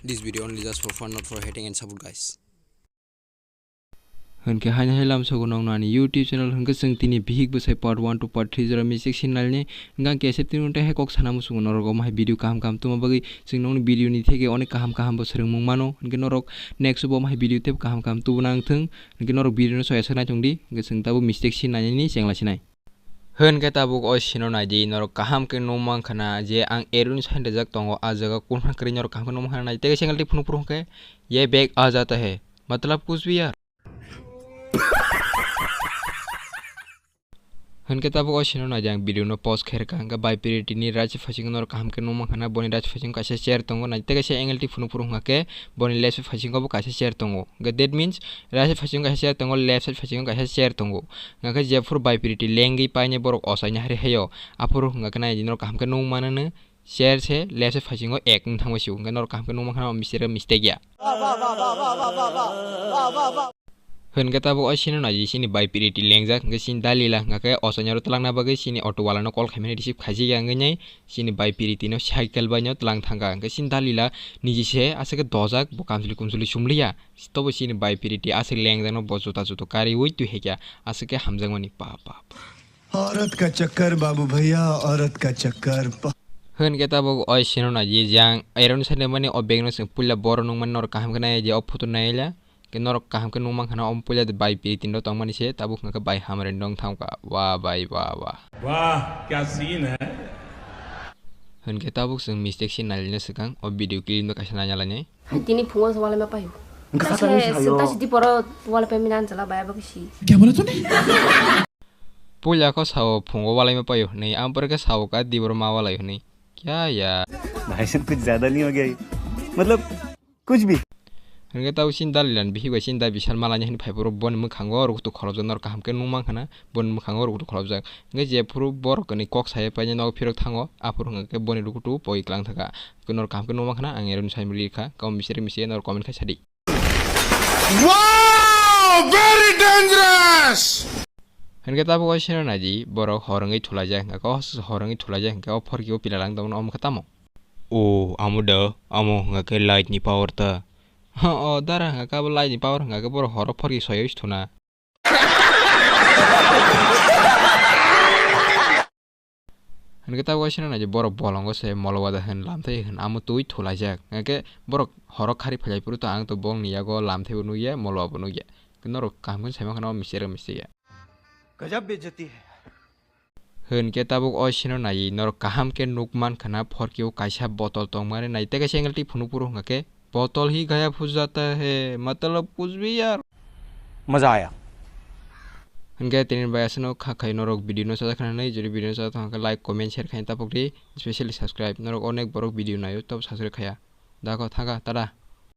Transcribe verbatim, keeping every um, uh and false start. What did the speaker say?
This video only just for fun, not for hating and support, guys. Hwnkhe haino hai lamsogo nokno ani YouTube channel hwnkhe chwng tini bihik bwsai part one to part three jora mistake sin nailni. Hwnkhe ang kaisa tini tei hai kok sana muchungo norok omo hai video kaham kaham tuma bagwi chwng nokni video ni theke onek kaham kaham bo swrwngmung mano. Hwnkhe norok next o bo omo hai video tei kaham kaham tubuna wngthwng. Hwnkhe norok video no soya sak nai tongdi. Hwnkhe chwng tabuk mistake sin nainani chengla sinai. Hwnkhe tabuk o sino naidi, norok kaham khe nukmankha na je ang arrow ni sign rijak tongo, ah jaga kunha kwrwi norok kaham khe nukmankha na naidi, tei khe single tip phunuk phuru hwnkhe, "Ye bag aa jata hai, matlab kuch bhi yaar." Hwnkhe tabuk o sino naidi ang video no pause khe rwkha, hwnkhe bai piriti ni right side phaising norok kaham khe nukmankha na, boni right side phaising kaisa chair tongo, naidi tei khe se angle tip phunuk phuru hwnkha khe boni left side phaising bo kaisa chair tongo, hwnkhe that means right side phaising kaisa chair tongo, left side phaising kaisa chair tongo. Hwnkhe jephuru bai piriti lengwi painai borok ochaini hari haio, aphuru hwnkha khe nai di norok kaham khe nung mananw, chair se left side phaisingo ek wng thangbai sio, hwnkhe norok kaham khe nung mankha na o mistake mistake ya. Hwnkhe tabuk o sino naidi sini bai piriti lengjak, hwnkhe sini dalila hwnkha khe ochaini aro twlangna bagwi sini auto wala no call khaimani receive khaijak ya wngwi nai. Chini bai piriti no cycle bai no tlang thangkha, hwnkhe chini dalila niji se aswk khe dojak, bo kamchwlwi kumchwlwi chumliya, tobo chini bai piriti aswk lengjak no bo juta juto kariwi twi haikha, aswk khe hamjakmani pa pa pa. औरत का चक्कर बाबू भैया, औरत का चक्कर। Hwnkhe tabuk oi sino naidi jang, eroni sani mani o bag no chwng puila boro nungmani norok kaham khe nai di o photo naila. Khe norok kaham khe nung mankha na, omo puila de bai piriti no tongmani se, tabuk hwnkha khe bai hamari no wng thangkha. Wah bai, wah, wah. वाह, क्या सीन है। Hwnkhe tabuk chwng mistake se nailina swkang, o video clip no kaisa naina lainai. Hai tini phungo se walai ma paio. Wngkha taise, sathani sayo. Taise diporo walai pai mina anjala bai abo kisi. क्या बोला तूने? Puila kho sao phungo walai ma paio hwnwi, ang pore khe sao ka diporo ma walai hwnwi. Kya ya? भाई साहब, कुछ ज्यादा नहीं हो गया ये? मतलब, कुछ भी। Hwnkhe tau chini dalilan bihik bai chini da bisal malani hwnwi phai phuru boni mwkhango ruktu kholopjak norok kaham khe nung mankha na boni mwkhango ruktu kholopjak. Hwnkhe jephuru borok ni kok sai painai nogo phirok thango aphuru hwnkhe boni ruktu poi klang thaka. Norok kaham khe nung mankha na ang eroni sai mili kha kau misiri misi norok comment khai sadi. Wow! Very dangerous! Hwnkhe tabuk o sino naidi borok hor wngwi thulaijak hwnkhe o hor wngwi thulaijak hwnkhe o phorki o pila lang tongno omo khe tamo? O, amo da, amo hwnkha khe light ni power ta. O, dara hwnkha khe abo light ni power hwnkha khe borok horo phorki soyoi thuna. Hwnkhe tabuk waisa nai je borok bolongo se molo wada hwn lamthai hwn amo twi thulaijak. Hwnkhe borok horo khari phailai phuru to ang to bongni yago lamthai bo nukya, molo bo nukya. Norok kaham khe saima khana o mister mister ya. गजब बेइज्जती है। Hwnkhe tabuk o sino nai norok kaham khe nuk mankha na phorkio kaisa botol tongmani nai tei kaisa angle twi phunuk phuru hwnkha khe botol hi gaya phu jata hai matlab kuch bhi yaar. मजा आया। Hwnkhe tini bai aswkno kha khai norok video no sajak khana nai jodi video no sajak tong khe like comment share khai tapok di specially subscribe norok onek borok video naio tab subscribe khaya dakho thangkha tada.